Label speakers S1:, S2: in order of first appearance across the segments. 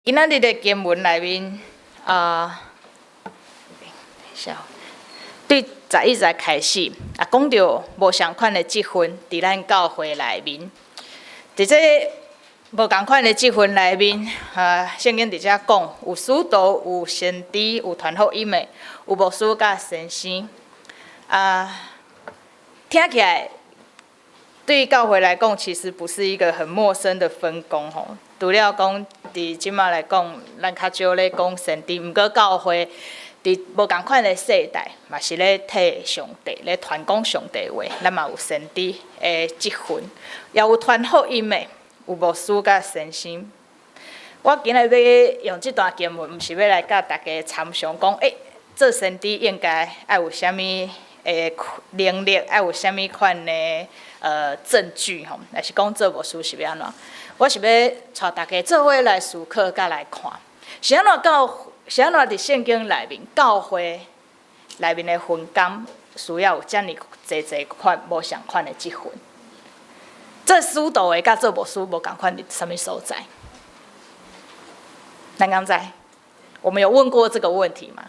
S1: 今仔日的經文內面，啊，等一下，對11節開始，啊，講著無仝款的職分，佇咱教會內面，佇這無仝款的職分內面，啊，聖經佇遮講，有使徒，有先知，有傳福音的，有牧師佮先生，啊，聽起來對教會來講，其實不是一個很陌生的分工吼。除了講，佇這馬來講，咱較少咧講先知，毋過教會佇無仝款的世代，嘛是咧替上帝咧傳講上帝話，咱嘛有先知的職分，也有傳福音的，有牧師佮先生。我今日欲用這段經文，毋是欲來佮大家參詳講，欸，做先知應該愛有啥物的能力，愛有啥物款的證據吼，抑是講做牧師是欲按怎？我是欲帶大家做伙來思考，佮來看，是按怎教，是按怎佇聖經內面，教會內面的分工需要有遮爾濟濟款無仝款的職分。做使徒的佮做牧師無仝款佇啥物所在？咱敢知？我們有問過這個問題嗎？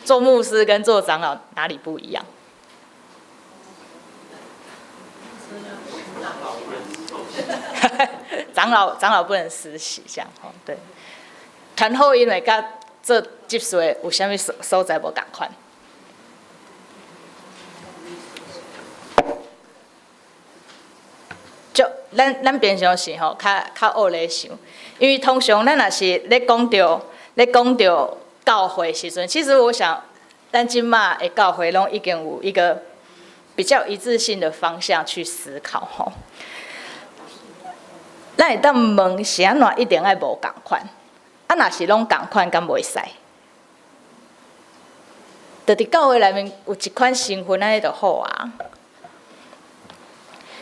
S1: 做牧師跟做長老哪裡不一樣？長老不能施洗，這樣吼對。傳福音的佮做執事的有啥物所在無仝款？就咱平常時吼，較惡咧想，因為通常咱若是咧講著教會時陣，其實我想，咱這馬的教會攏已經有一個比較一致性的方向去思考吼。咱會當問是按怎一定愛無仝款？啊，若是攏仝款，敢袂使？就佇教會內面有一款身份，按呢就好啊。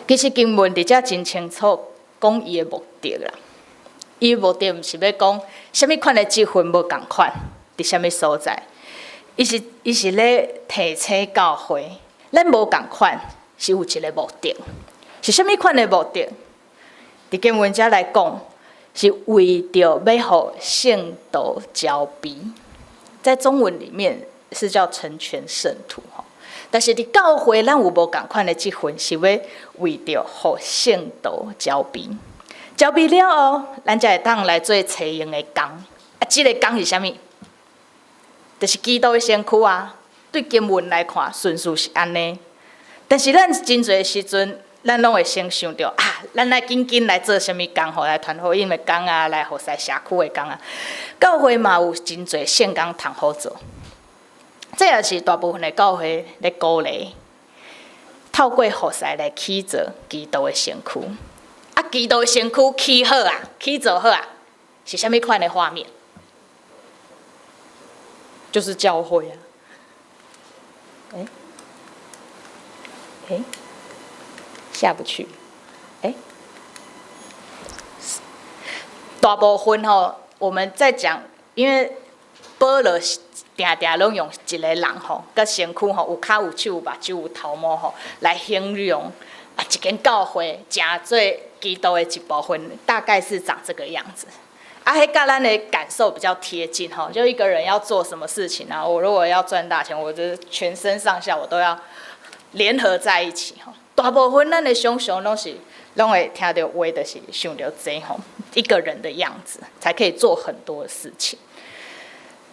S1: 其實經文佇遮真清楚講伊的目的啦。伊的目的毋是欲講啥物款的職分無仝款，佇啥物所在？伊是咧提醒教會，咱無仝款是有一個目的，是啥物款的目的？佇經文遮來講，是為著欲予聖徒澆備，在中文裡面是叫成全聖徒吼。但是佇教會，咱有無仝款的職分，是欲為著予聖徒澆備，澆備了後，咱才會當來做齊用的工。啊，這個工是啥物？就是基督的身軀啊。對經文來看，順序是按呢。但是咱真濟時陣，咱攏會先想著啊，咱愛緊緊來做啥物工吼，來傳福音的工啊，來服侍社區的工啊。教會嘛有真濟聖工通好做，這也是大部分的教會咧鼓勵，透過服侍來起造基督的身軀。啊，基督的身軀起好啊，起造好啊，是啥物款的畫面？就是教會啊。欸欸，下不去，欸，大部分吼，我們在講，因為保羅定定攏用一個人吼，佮身軀吼，有跤有手有目睭有頭毛吼，來形容啊，一間教會成做基督的一部分，大概是長這個樣子。啊，彼佮咱的感受比較貼近吼，就一個人要做什麼事情啊，我如果要賺大錢，我就是全身上下我都要聯合在一起吼。大部分咱的想像攏是，攏會聽著話，就是想著這吼，一個人的樣子，才可以做很多的事情。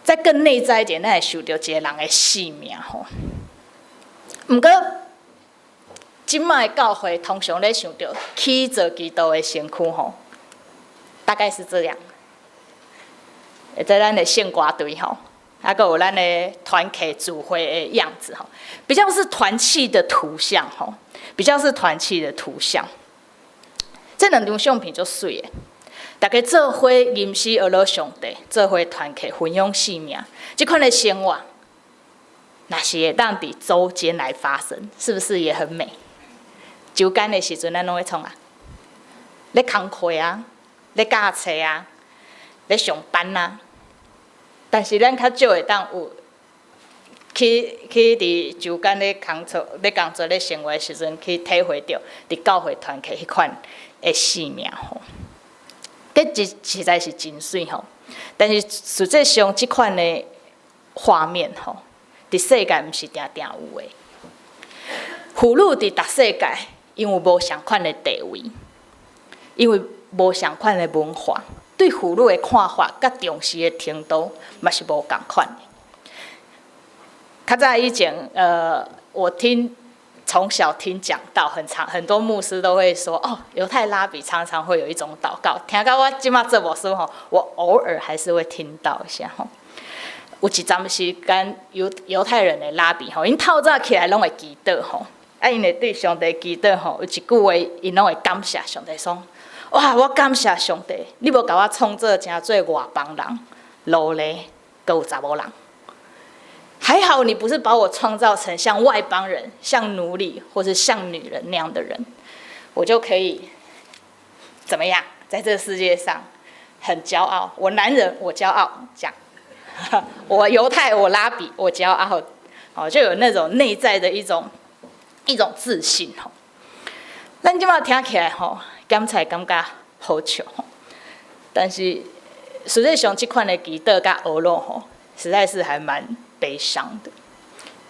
S1: 再更內在一點，咱會想著一個人的性命吼。毋過，這馬的教會通常咧想著起造基督的身軀吼，大概是這樣。會在咱的聖歌隊吼，啊，閣有咱的團契聚會的樣子吼，比較是團契的圖像吼，比較是團契的圖像。這兩張相片足媠的，大家做伙吟詩學樂上帝，做伙團契分享性命，這款的生活，若是會當佇週間來發生，是不是也很美？週間的時陣，咱攏咧創啊？咧工課啊，咧教冊啊。咧上班啊，但是咱較少會當有去佇週間咧工作、咧工作、咧生活的時陣，去體會著佇教會團契彼款的性命吼。這實在是真媠吼。但是實際上，這款的畫面吼，佇世界毋是定定有的。婦女佇逐世界，因為無仝款的地位，因為無仝款的文化，對婦女的看法佮重視的程度，嘛是無仝款的。較早以前，我聽從小聽講道，很常很多牧師都會說，哦，猶太拉比常常會有一種禱告。聽到我這馬做牧師吼，我偶爾還是會聽到一下吼。有一陣時間，猶太人的拉比吼，𪜶透早起來攏會祈禱吼，啊，𪜶會對上帝祈禱吼，有一句話，𪜶攏會感謝上帝，說：哇，我感謝上帝，你無共我創造成做外邦人、奴隸，閣有查某人。還好你不是把我創造成像外邦人、像奴隸或是像女人那樣的人，我就可以怎麼樣，在這個世界上很驕傲。我男人，我驕傲，講我猶太，我拉比，我驕傲，哦，就有那種內在的一種自信吼。咱這馬聽起來吼，感才感覺好笑吼，但是實際上這款的祈禱佮呵咾吼，實在是還蠻悲傷的，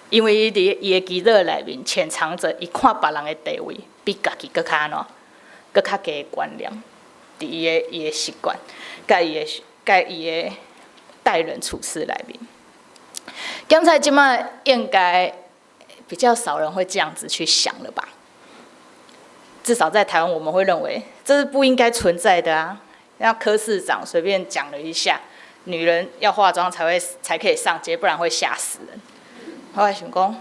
S1: 因為伊佇伊的祈禱內面潛藏著伊看別人的地位比家己閣較按怎，閣較低的觀念，佇伊的習慣，佮伊的待人處事內面。剛才這馬應該比較少人會這樣子去想了吧？至少在台灣，我們會認為這是不應該存在的啊。像柯市長隨便講了一下，女人要化妝才可以上街，不然會嚇死人。後來想講，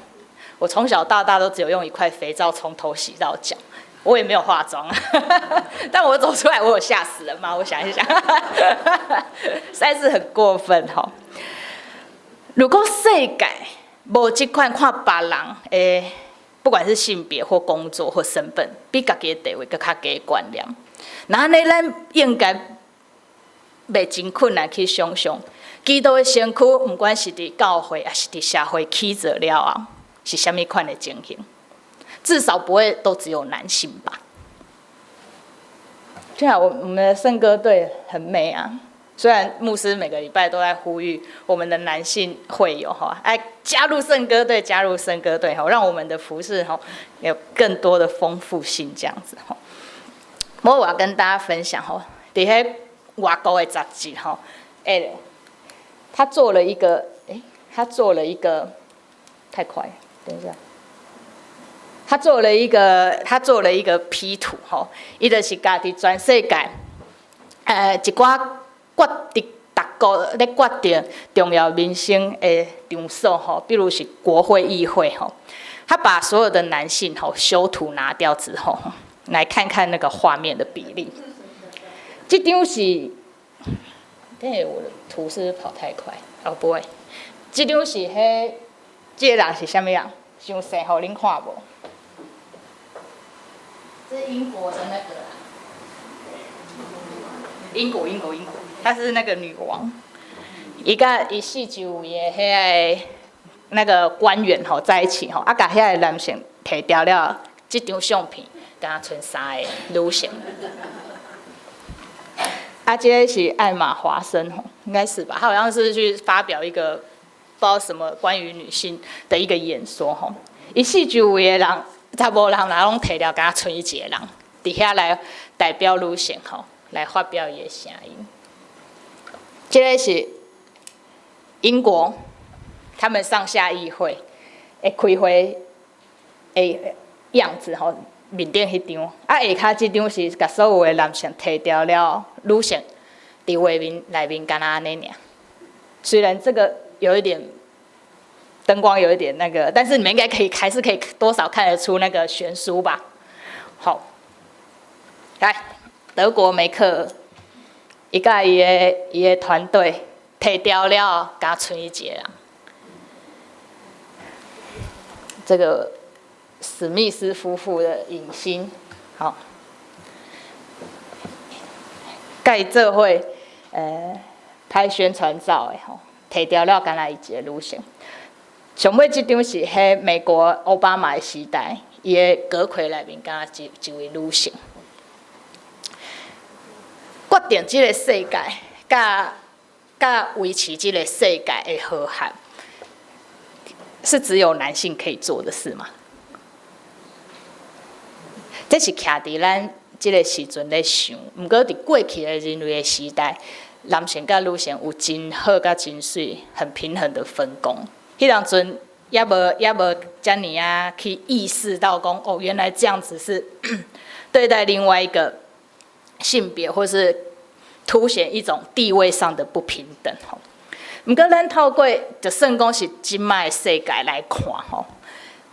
S1: 我從小到大都只有用一塊肥皂從頭洗到腳，我也沒有化妝，但我走出來，我有嚇死人嗎？我想一想，實在是很過分吼。如果世界無這款看別人的，不管是性別或工作或身份，比家己的地位閣較低的觀念，那按呢咱應該袂真困難去想象，基督的身軀，毋管是佇教會，抑是佇社會起座了後，是啥物款的情形？至少不會都只有男性吧？對啊，我們的聖歌隊很美啊。雖然牧師每個禮拜都在呼籲我們的男性會友哈，哎，加入聖歌隊，加入聖歌隊哈，讓我們的服事哈有更多的豐富性這樣子哈。不過我要跟大家分享哈，佇彼外國的雜誌哈，哎，他做了一個，太快，等一下。他做了一個 P 圖吼，伊就是共佇全世界，一寡決定逐國咧決定重要民生的場所吼，比如是國會議會吼，他把所有的男性吼修圖拿掉之後，來看看那個畫面的比例。這張是，等下我的圖是不是跑太快？哦，不會，這張是彼，這個人是啥物人？傷細，予恁看無？這是英國的那個啦，英國，英國，英國，她是那個女王，伊佮伊四周圍的彼个那個官員吼在一起吼，啊，共遐個男性提掉了，這張相片敢若賰三个女性。啊，這個是艾瑪華森吼，應該是吧？她好像是去發表一個不知道什麼關於女性的一個演說吼。伊四周圍的人，查某人若攏提掉，敢若賰伊一个人，佇遐來代表女性吼，來發表伊的聲音。這個是英國，他們上下議會的開會的樣子吼，面頂彼張，啊下跤這張是共所有的男性提掉了，女性佇畫面內面敢若按呢爾。雖然這個有一點燈光有一點那個，但是你們應該可以還是可以多少看得出那個懸殊吧？好，來德國梅克爾，伊佮伊的團隊提掉了，敢若賰伊一个人。這個史密斯夫婦的影星，好，佮伊做伙，拍宣傳照的吼，提掉了，敢若伊一个女性。上尾這張是彼美國奧巴馬的時代，伊的閣揆內面敢若一位女性。決定這个世界，佮佮維持這个世界的和諧，是只有男性可以做的事嗎？這是徛佇咱這个時陣咧想，毋過佇過去的人類的時代，男性佮女性有真好佮真媠、很平衡的分工。彼當陣猶無遮爾仔去意識到講，哦，原來這樣子是對待另外一個性別，或是凸顯一種地位上的不平等吼。毋過咱透過就算講是這擺的世界來看吼，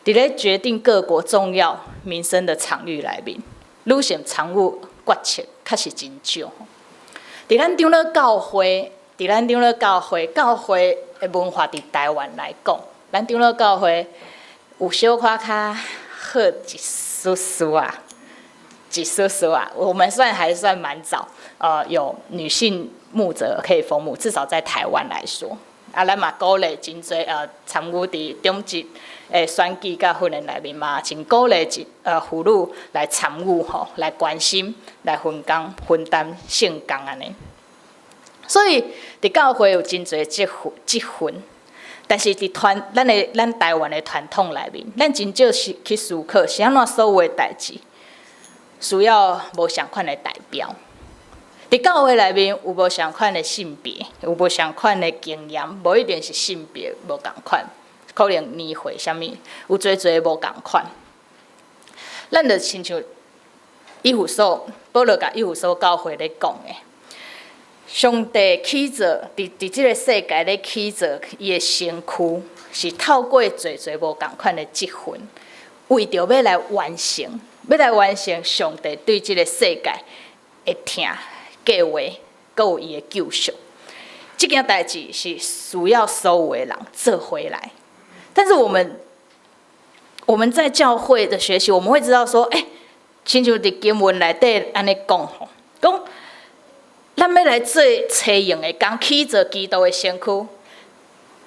S1: 佇咧決定各國重要民生的場域內面，女性參與決策確實真少。佇咱長老教會，佇咱長老教會，教會的文化佇台灣來講，咱長老教會有小可較好一絲絲啊，一絲絲啊。我們算還算蠻早，有女性牧者可以奉牧，至少在台灣來說。啊，咱嘛鼓勵真濟參與佇長執的選舉佮訓練內面嘛，真鼓勵一婦女來參與吼，來關心、來分工、分擔聖工按呢。所以佇教會有真濟職分，但是佇傳咱的咱台灣的傳統內面，咱真少是去思考是按怎所有的代誌需要無仝款的代表。佇教會內面有無仝款的性別，有無仝款的經驗，無一定是性別無仝款，可能年歲啥物有濟濟無仝款。咱就親像以弗所保羅共以弗所教會咧講的，上帝起造佇這个世界咧起造伊的身軀，是透過濟濟無仝款的職分，為著欲來完成，欲來完成上帝對這个世界的疼計劃，閣有伊的救贖。這件代誌是需要所有的人做伙來。但是我們在教會的學習，我們會知道說，欸，親像佇經文內底按呢講吼，講咱欲來做齊用的工，起造基督的身軀，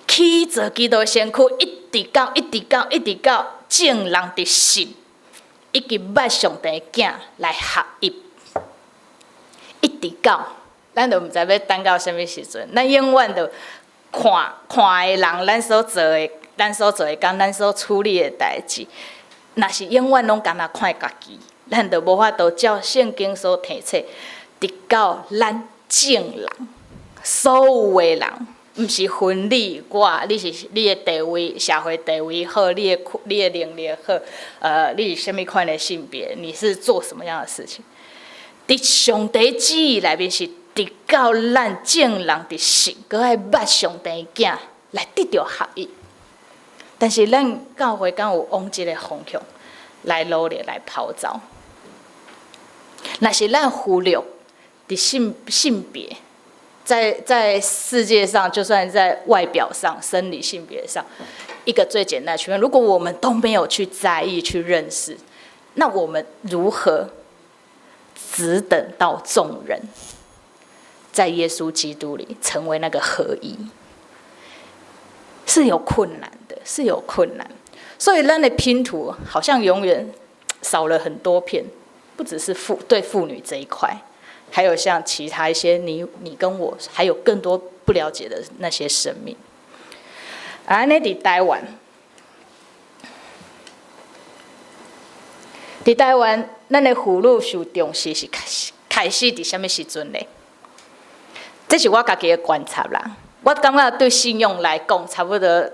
S1: 起造基督的身軀，一直到一直到一直到眾人佇信，以及捌上帝的囝來合一，一直到，咱就毋知欲等到啥物時陣，咱永遠就看看的人，咱所做的工，咱所處理的代誌，若是永遠攏干焦看家己，咱就無法度照聖經所提醒，直到咱眾人所有的人，毋是分你我，你是你的地位，社會地位好，你的能力好，你是啥物款的性別，你是做什麼樣的事情？佇上帝旨意內面是，直到咱眾人佇信，閣愛捌上帝囝來得著合一。但是咱教會敢有往這个方向來努力來跑走？若是咱忽略佇性別，在世界上，就算在外表上、生理性別上，一個最簡單的區分，如果我們都沒有去在意、去認識，那我們如何只等到眾人在耶穌基督裡成為那個合一？是有困難的，是有困難。所以咱的拼圖好像永遠少了很多片，不只是對婦女這一塊，還有像其他一些你跟我，還有更多不了解的那些生命。啊，按呢佇台灣，佇台灣，咱的婦女受重視是開始佇啥物時陣呢？這是我家己的觀察啦。我感覺對信用來講，差不多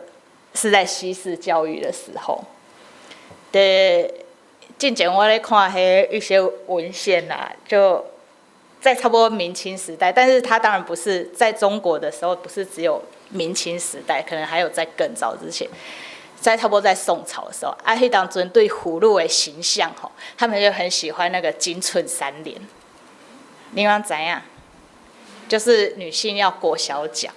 S1: 是在西式教育的時候。對，進前我咧看彼一些文獻啦，就在差不多明清時代，但是他當然不是在中國的時候，不是只有明清時代，可能還有在更早之前，在差不多在宋朝的時候，啊，彼當陣對婦女的形象吼，他們就很喜歡那個金寸三連，你敢知影？就是女性要裹小腳。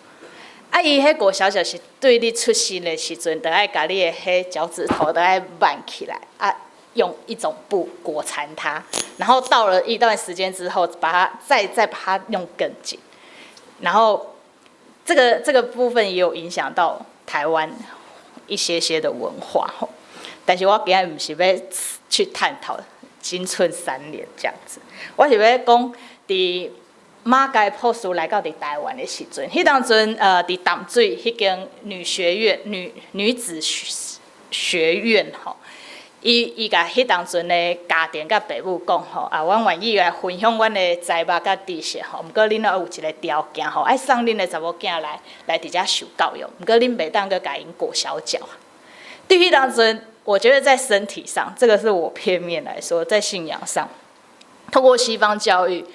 S1: 啊，伊彼裹小腳是對你出生的時陣，就愛共你的彼腳趾頭都愛挽起來，啊，用一種布裹纏它，然後到了一段時間之後，把它再把它用更緊，然後這個部分也有影響到台灣一些些的文化吼。但是我今仔毋是欲去探討金寸三連這樣子，我是欲講佇馬偕博士來到佇台灣的時陣，彼當陣佇淡水彼間女學院女子學院吼，伊共彼當陣的家庭佮爸母講吼，啊，阮願意來分享阮的財物佮知識吼，毋過恁愛有一個條件吼，愛送恁的查某囝來佇遮受教育，毋過恁袂當閣共𪜶裹小腳。對彼當陣，我覺得在身體上，這個是我片面來說，在信仰上，透過西方教育，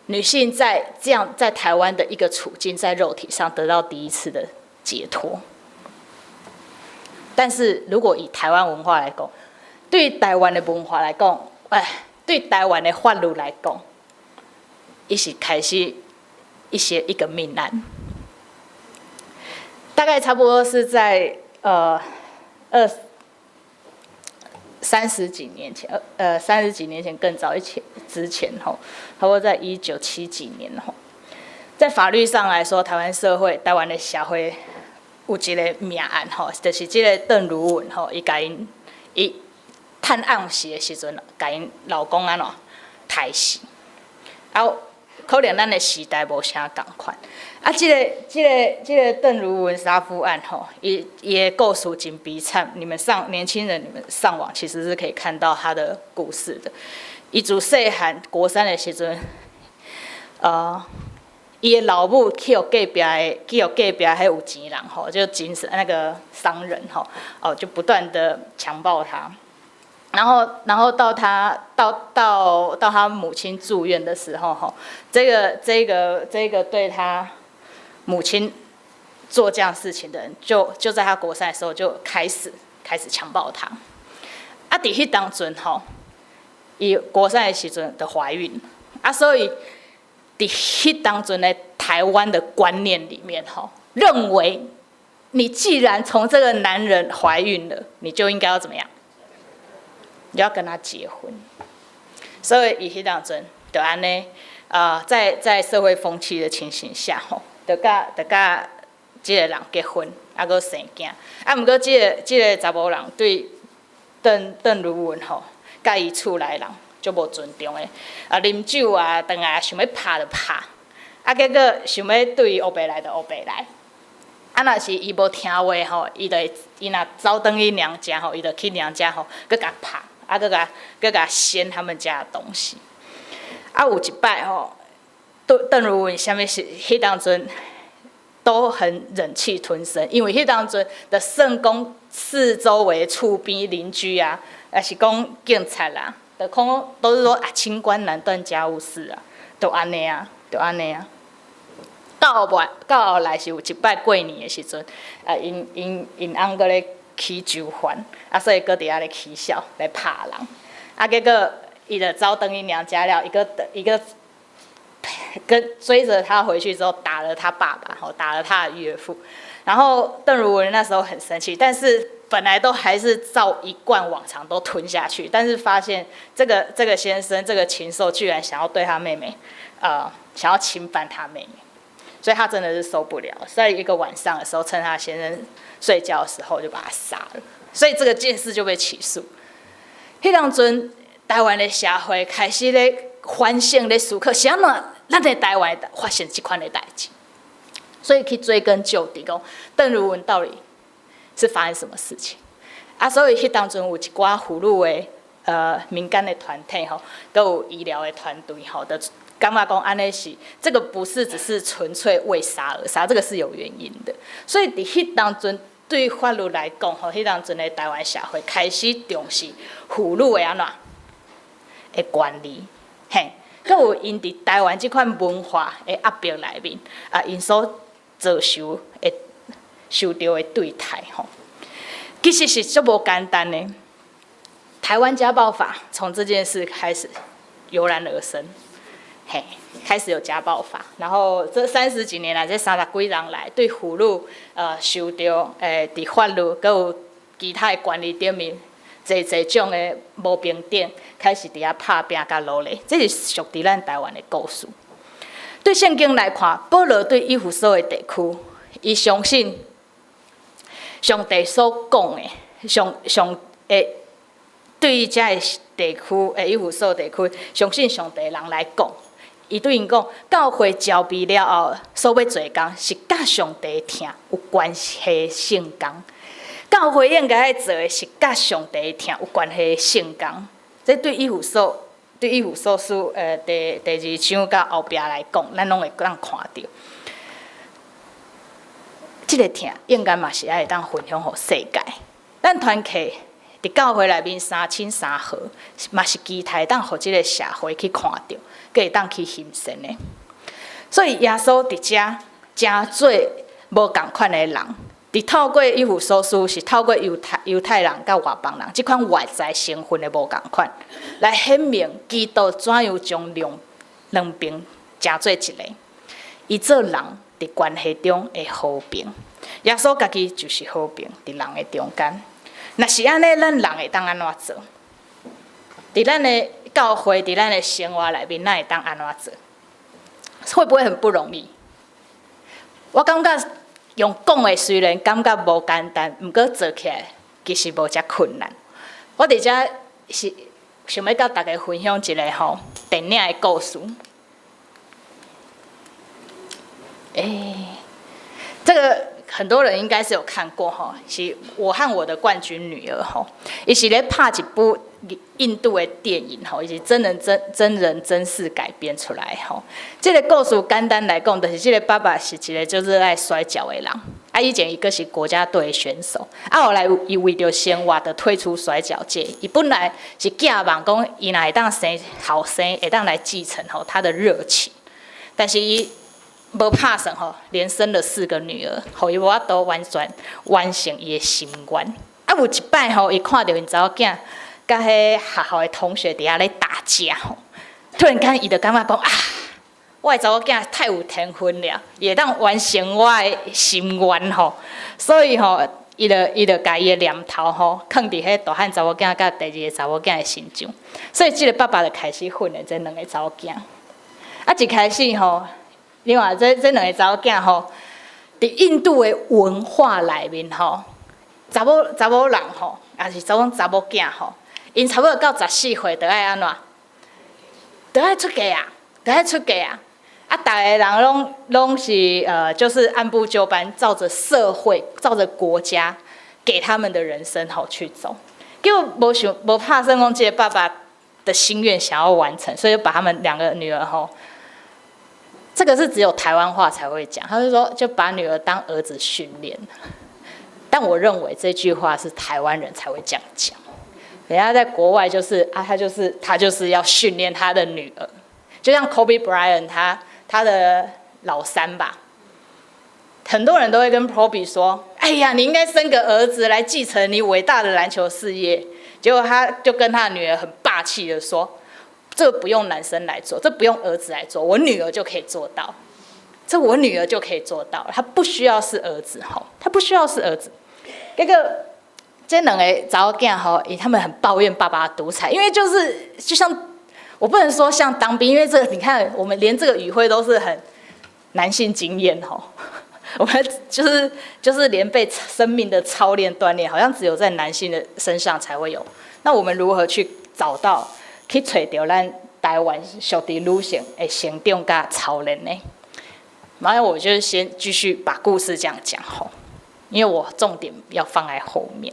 S1: 女性在這樣在台灣的一個處境，在肉體上得到第一次的解脫。但是如果以台灣文化來講，對台灣的文化來講，哎，對台灣的法律來講，伊是開始一個命案。大概差不多是在二三十幾年前，三十幾年前更早一前之前吼，差不多在一九七幾年吼，在法律上來說，台灣社會、台灣的社會有一個命案吼，就是這個鄧如雯吼，伊共𪜶伊趁暗時的時陣，共𪜶老公按怎刣死，啊，可能咱的時代無啥仝款。啊，這個鄧如雯殺夫案吼，伊的故事真悲慘。你們上年輕人，你們上網其實是可以看到他的故事的。伊自細漢國三的時陣，伊的老母去予隔壁的，去予隔壁彼有錢人吼，就精神那個商人吼，哦，就不斷的強暴他。然後到他到到到他母親住院的時候，吼，這個對他母親做這樣事情的人，就在他國三的時候就開始強暴他。啊，佇彼當陣吼，伊國三的時陣就懷孕，啊，所以佇彼當陣的台灣的觀念裡面，吼，認為你既然從這個男人懷孕了，你就應該要怎麼樣？你要跟他結婚。所以伊彼當陣就按呢，啊，在社會風氣的情形下，吼，就佮這個人結婚，啊，閣生囝，啊，毋過這個查某人對鄧如雯吼，佮伊厝內人足無尊重的，啊，啉酒啊，轉來想欲拍就拍，啊，結果想欲對伊烏白來就烏白來，啊，若是伊無聽話吼，伊就會伊若走轉去娘家吼，伊就去娘家吼，閣共拍，啊，閣共掀他們家的東西。啊，有一擺吼，鄧如雯啥物事，彼當陣都很忍氣吞聲，因為彼當陣的聖公四周圍厝邊鄰居啊，抑是講警察啦，就講都是說啊，清官難斷家務事啊，就按呢啊，就按呢啊。到後來是有一擺過年的時陣，啊，𪜶翁閣咧起糾紛，啊，所以閣佇遐咧起痟來拍人，啊，結果伊就走轉去娘家了，一個跟追着他回去之後，打了他爸爸，吼，打了他的岳父，然後鄧如雯那時候很生氣，但是本來都還是照一貫往常都吞下去，但是發現這個先生這個禽獸居然想要對他妹妹，想要侵犯他妹妹，所以他真的是受不了，在一個晚上的時候，趁他先生睡覺的時候就把他殺了，所以這個件事就被起訴。彼當陣台灣的社會開始咧反省咧思考，是按怎咱佇台灣發生這款的代誌，所以去追根究底，講鄧如雯到底是發生什麼事情？啊，所以彼當陣有一寡婦女的民間的團體吼，閣有醫療的團隊吼，就感覺講按呢是這個不是只是純粹為殺而殺，這個是有原因的。所以佇彼當陣對法律來講吼，彼當陣的台灣社會開始重視婦女的按怎的權利，嘿，閣有𪜶佇台灣這款文化的壓迫內面，啊，𪜶所遭受的受著的對待吼，其實是足無簡單的。台灣家暴法從這件事開始油然而生，嘿，開始有家暴法，然後這三十幾年來，這三十幾年來，對婦女受著佇法律閣有其他的權利頂面，濟濟種的無平等，開始佇遐拍拚佮努力，這是屬佇咱台灣的故事。對聖經來看，保羅對以弗所的地區，伊相信上帝所講的，上上會對這个地區，以弗所地區，相信上帝人來講，伊對𪜶講，教會召備了後，所欲做的工是佮上帝疼有關係聖工。教會應該愛做的是佮上帝疼有關係的聖工。這對以弗所，對以弗所書，第二章到後壁來講，咱攏會當看著。這个疼應該嘛是愛會當分享予世界。咱團契佇教會內面三親三和，嘛是期待當予這个社會去看著，閣會當去欣羨的。所以耶穌佇遮成做無仝款的人，佇透過以弗所書是透過猶太人佮外邦人這款外在身份的無仝款，來顯明基督怎樣將兩邊成做一个，伊做人佇關係中的和平。耶穌家己就是和平，佇人的中間。若是按呢，咱人會當按怎做？佇咱的教會，佇咱的生活內面，咱會當按怎做？會不會很不容易？我感覺用講的雖然感覺無簡單，毋過做起來其實無遮困難。我佇遮是想欲佮大家分享一个吼電影的故事。欸，這个很多人應該是有看過吼，是我和我的冠軍女兒吼，伊是咧拍一部印度的電影吼，伊是真人真事改編出來吼。這个故事簡單來講，就是這个爸爸是一個就熱愛摔角的人，啊，以前伊閣是國家隊的選手，啊，後來伊為著生活，就退出摔角界。伊本來是寄望講，伊若會當生後生，會當來繼承吼他的熱情，但是伊無拍算吼，連生了四個女兒，予伊無法度完全完成伊的心願。啊，有一擺吼，伊看著𪜶查某囝佮彼學校的同學佇遐咧打架吼，突然間伊就感覺講啊，我的查某囝太有天分了，伊會當完成我的心願吼，所以吼，伊就共伊的念頭吼，囥佇彼大漢查某囝佮第二个查某囝的身上，所以這个爸爸就開始訓練這兩个查某囝。啊，一開始吼，你看這兩个查某囝吼，佇印度的文化內面吼，查某人吼，抑是講查某囝吼，𪜶差不多到14歲，就愛按怎？就愛出嫁啊，就愛出嫁啊！啊，逐个人攏是就是按部就班，照着社會，照着國家給他們的人生吼去走。結果無想無拍算講，這个爸爸的心願想要完成，所以就把他們兩個女兒吼。這個是只有台灣話才會講，他就說就把女兒當兒子訓練。但我認為這句話是台灣人才會這樣講，人家在國外就是啊，他就是要訓練他的女兒，就像 Kobe Bryant 他的老三吧，很多人都會跟 Kobe 說：“哎呀，你應該生個兒子來繼承你偉大的籃球事業。”結果他就跟他的女兒很霸氣的說：“這不用男生來做，這不用兒子來做，我女兒就可以做到。這我女兒就可以做到，她不需要是兒子吼，她不需要是兒子。”這個這兩个查某囝吼，他們很抱怨爸爸獨裁，因為就是就像我不能說像當兵，因為這個你看，我們連這個語彙都是很男性經驗吼。我們就是連被生命的操練鍛鍊，好像只有在男性的身上才會有。那我們如何去找到去揣著咱台灣屬佇女性的成長佮操練呢？然後我就先繼續把故事這樣講吼，因為我重點要放在後面。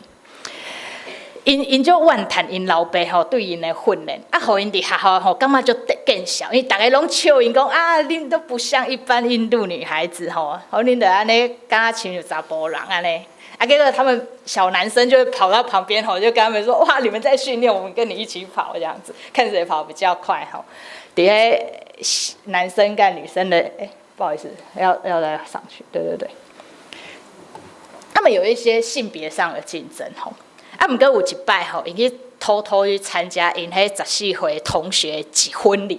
S1: 𪜶就怨嘆𪜶老爸吼對𪜶的訓練，啊，予𪜶佇學校吼感覺足見笑，因為逐个攏笑𪜶講啊，恁都不像一般印度女孩子吼，吼恁著按呢，敢若親像查埔人按呢。啊，結果他們小男生就會跑到旁邊吼，就跟他們說：哇，你們在訓練，我們跟你一起跑這樣子，看誰跑比較快吼。底下男生跟女生的，欸，不好意思，要再上去，對對對。他們有一些性別上的競爭吼。啊，毋過有一擺吼，𪜶去偷偷去參加𪜶彼14歲同學婚禮，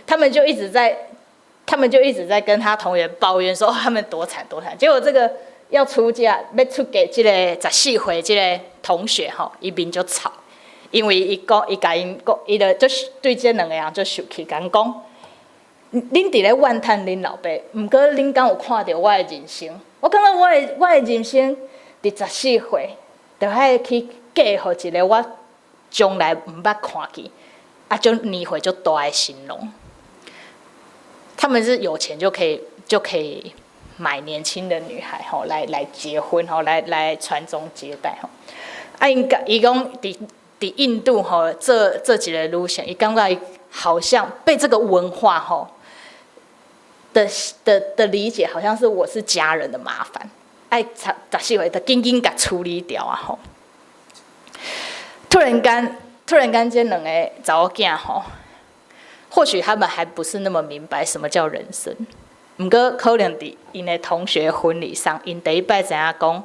S1: 他們就一直在跟他同學抱怨說，哦，他們多慘多慘。結果這個要出嫁，欲出嫁這个14歲這个同學吼，伊面就臭，因為伊講，伊共𪜶講，伊就就是對這兩个人就生氣，共𪜶講，恁佇咧怨嘆恁老爸，毋過恁敢有看著我的人生？我感覺我的人生佇14歲，就愛去嫁予一个我從來毋捌看見，啊，足年歲足大的新郎。他們是有錢就可以買年輕的女孩吼，來結婚吼，來傳宗接代吼。啊，伊講佇印度吼，做一个女性，伊感覺伊好像被這個文化吼的理解，好像是我是家人的麻煩，愛14歲就緊緊共處理掉啊吼。突然間，這兩個查某囝吼，或許他們還不是那麼明白什麼叫人生，毋過可能佇𪜶的同學婚禮上，𪜶第一擺知影講，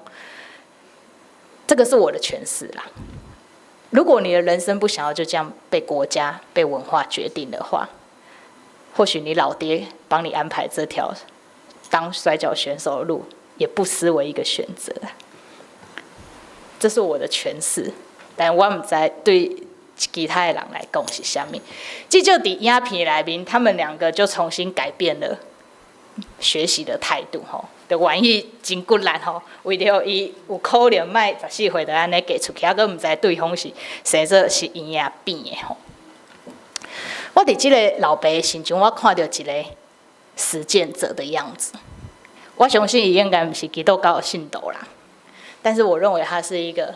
S1: 這個是我的詮釋啦。如果你的人生不想要就這樣被國家、被文化決定的話，或許你老爹幫你安排這條當摔角選手的路，也不失為一個選擇。這是我的詮釋，但我毋知對其他的人來講是啥物。至少佇影片內面，他們兩個就重新改變了學習的態度，吼，就願意真骨力吼，為著伊有可能莫十四歲就按呢嫁出去，猶閣毋知對方是生做是圓的扁的吼。我佇這个老爸身上，我看著一个實踐者的樣子。我相信伊應該毋是基督教的信徒啦，但是我認為他是一個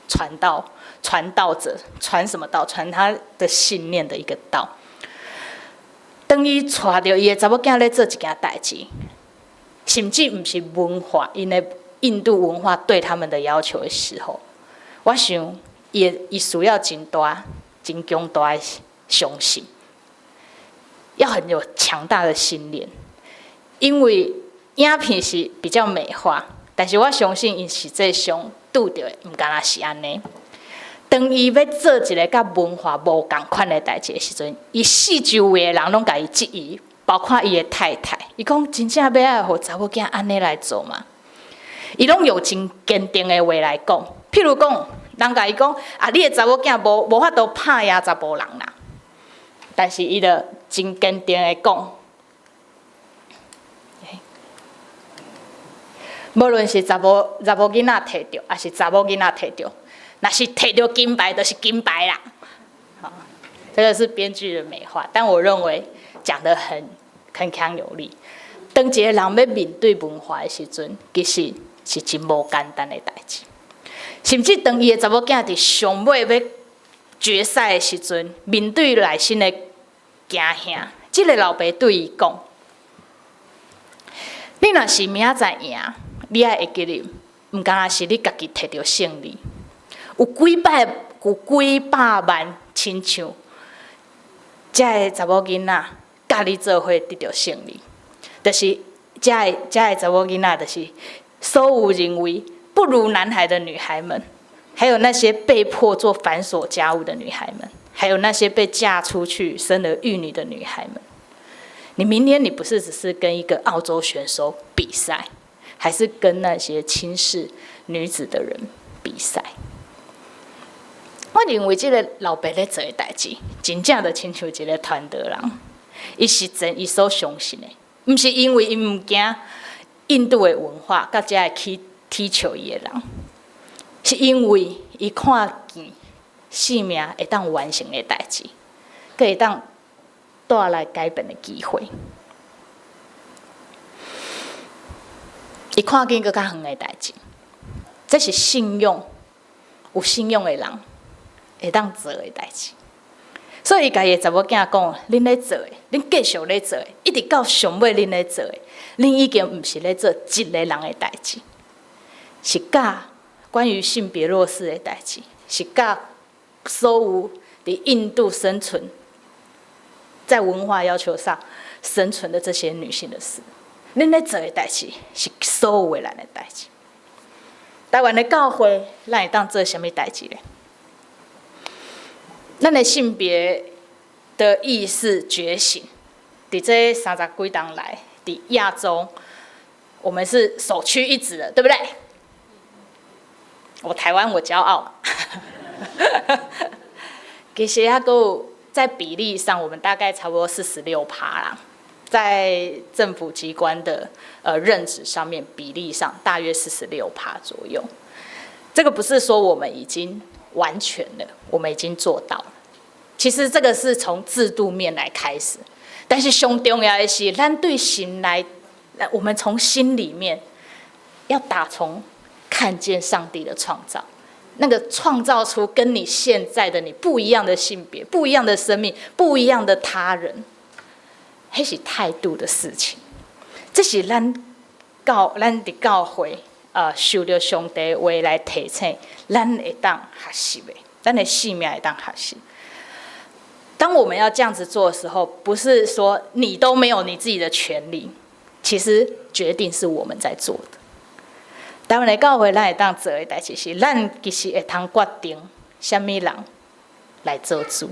S1: 傳道者，傳什麼道？傳他的信念的一個道。當伊帶著伊的查某囝咧做一件代誌，甚至毋是文化，𪜶的印度文化對他們的要求的時候，我想伊需要真大、真強大的相信，要很有強大的信念，因為影片是比較美化，但是我相信𪜶實際上拄著的毋干焦是按呢。當伊欲做一个佮文化無仝款的代誌的時陣，伊四周圍的人攏共伊質疑，包括伊的太太。伊講真正欲愛予查某囝按呢來做嗎？伊攏用真堅定的話來講，譬如講，人共伊講啊，你的查某囝無法度拍贏查埔人啦。但是伊就真堅定的講，無論是查某囡仔提著，抑是查某囡仔提著，若是提著金牌，就是金牌啦。好，這個是編劇的美化，但我認為講得很鏗鏘有力。當一個人欲面對文化的時陣，其實是真無簡單的代誌。甚至當伊的查某囝佇上尾欲決賽的時陣，面對內心的驚嚇，這个老爸對伊講：你若是明仔載贏，你愛會記得，毋干焦是你家己提著勝利，有幾百萬親像遮个查某囡仔，佮你做伙得著勝利，就是遮个查某囡仔，就是所有認為不如男孩的女孩們，還有那些被迫做繁瑣家務的女孩們，還有那些被嫁出去生兒育女的女孩們。你明天你不是只是跟一個澳洲選手比賽，還是跟那些輕視女子的人比賽？我認為這个老爸咧做的代誌，真正就親像一个傳道人，伊實踐伊所相信的，毋是因為伊毋驚印度的文化，佮遮个去踢球伊的人，是因為伊看見生命會當完成的代誌，閣會當帶來改變的機會。伊看見閣較遠的代誌，這是信用，有信用的人會當做的代誌。所以伊共伊的查某囝講：恁咧做的，恁繼續咧做的，一直到上尾恁咧做的，恁已經毋是咧做一个人的代誌，是佮關於性別弱勢的代誌，是佮所有佇印度生存，在文化要求上生存的這些女性的事。恁咧做的代誌是所有的人的代誌。台灣的教會，咱會當做啥物代誌咧？咱的性別的意識覺醒，佇這三十幾冬來，佇亞洲，我們是首屈一指的，對不對？我台灣我驕傲。其實猶閣有在比例上，我們大概差不多46趴啦，在政府機關的任職上面，比例上大約46趴左右。這個不是說我們已經完全了，我們已經做到了。其實這個是從制度面來開始，但是上重要的是，咱對心內，我們從心裡面要打從看見上帝的創造，那個創造出跟你現在的你不一樣的性別、不一樣的生命、不一樣的他人，彼是態度的事情。這是咱教咱佇教會受著上帝話來提醒，咱會當學習的，咱的性命會當學習。當我們要這樣子做的時候，不是說你都沒有你自己的權利，其實決定是我們在做的。台灣的教會，咱會當做的代誌是，咱其實會通決定啥物人來做主，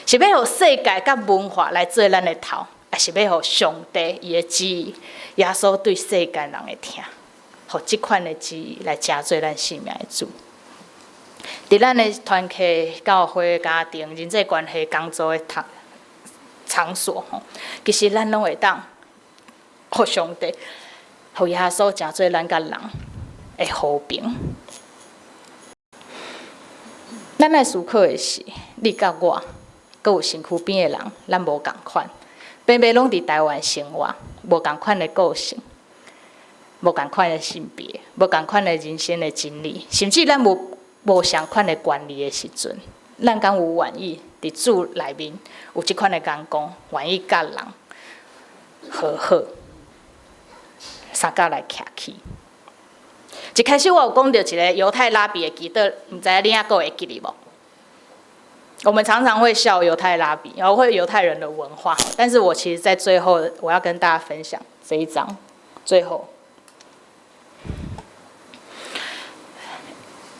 S1: 是欲予世界佮文化來做咱的頭，抑是欲予上帝伊的旨意，耶穌對世間人的疼，予這款的旨意來成做咱生命的主。佇咱的團契、教會、家庭、人際關係、工作的場所吼，其實咱攏會當予上帝、予耶穌成做咱佮人的和平。咱愛思考的是，你佮我，閣有身軀邊的人，咱無仝款，平平攏佇台灣生活，無仝款的個性，無仝款的性別，無仝款的人生的經歷，甚至咱無無相款的觀念的時陣，咱敢有願意佇主內面有這款的眼光，願意佮人和好，相佮來徛起。一開始我有講著一個猶太拉比的祈禱，毋知影你猶閣會記得無？我們常常會笑猶太拉比，然後會猶太人的文化，但是我其實，在最後我要跟大家分享這一章，最後。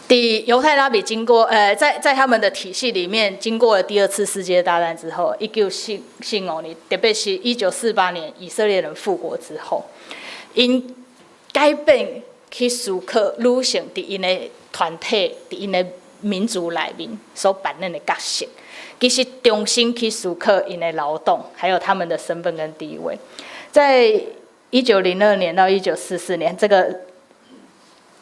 S1: 佇猶太拉比經過，在他們的體系裡面，經過了第二次世界大戰之後，1945年，特別是1948年以色列人復國之後，𪜶改變去思考女性佇𪜶的團體、佇𪜶的民族內面所扮演的角色，其實重新去思考𪜶的勞動，還有他們的身份跟地位。在1902年到1944年，這個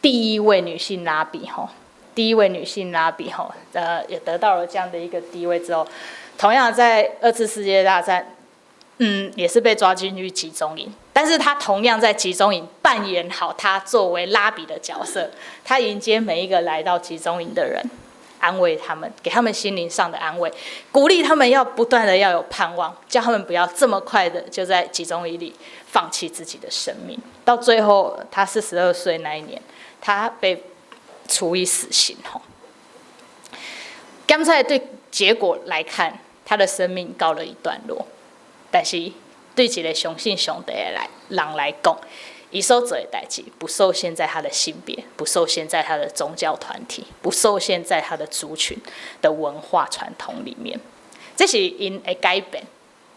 S1: 第一位女性拉比吼，第一位女性拉比吼，也得到了這樣的一個地位之後，同樣在二次世界大戰，也是被抓進去集中營，但是她同樣在集中營扮演好她作為拉比的角色，她迎接每一個來到集中營的人，安慰他們，給他們心靈上的安慰，鼓勵他們要不斷的要有盼望，叫他們不要這麼快的就在集中營裡放棄自己的生命。到最後，他42歲那一年，他被處以死刑。吼，剛才對結果來看，他的生命告了一段落。但是對一個相信上帝的來人來講，伊所做的代誌不受限在他的性別，不受限在他的宗教團體，不受限在他的族群的文化傳統裡面。這是𪜶的改變。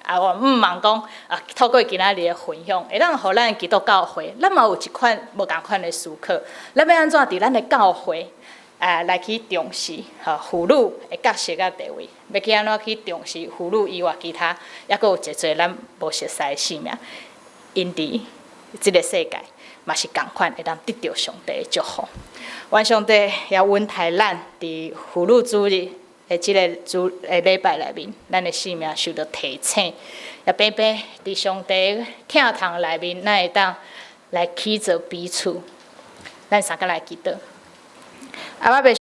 S1: 啊，我毋茫講啊，透過今仔日的分享，會當予咱基督教會，咱嘛有一款無仝款的思考。咱欲按怎佇咱的教會啊來去重視吼婦女的角色佮地位，欲去按怎去重視婦女以外其他，猶閣有濟濟咱無熟似的生命，𪜶佇這個世界嘛是仝款會當得著上帝的祝福。願上帝也恩待咱佇婦女主日的這個主的禮拜內面，咱的生命受著提醒，也平平佇上帝疼痛內面，咱會當來起做彼此，咱相佮來祈禱。阿爸。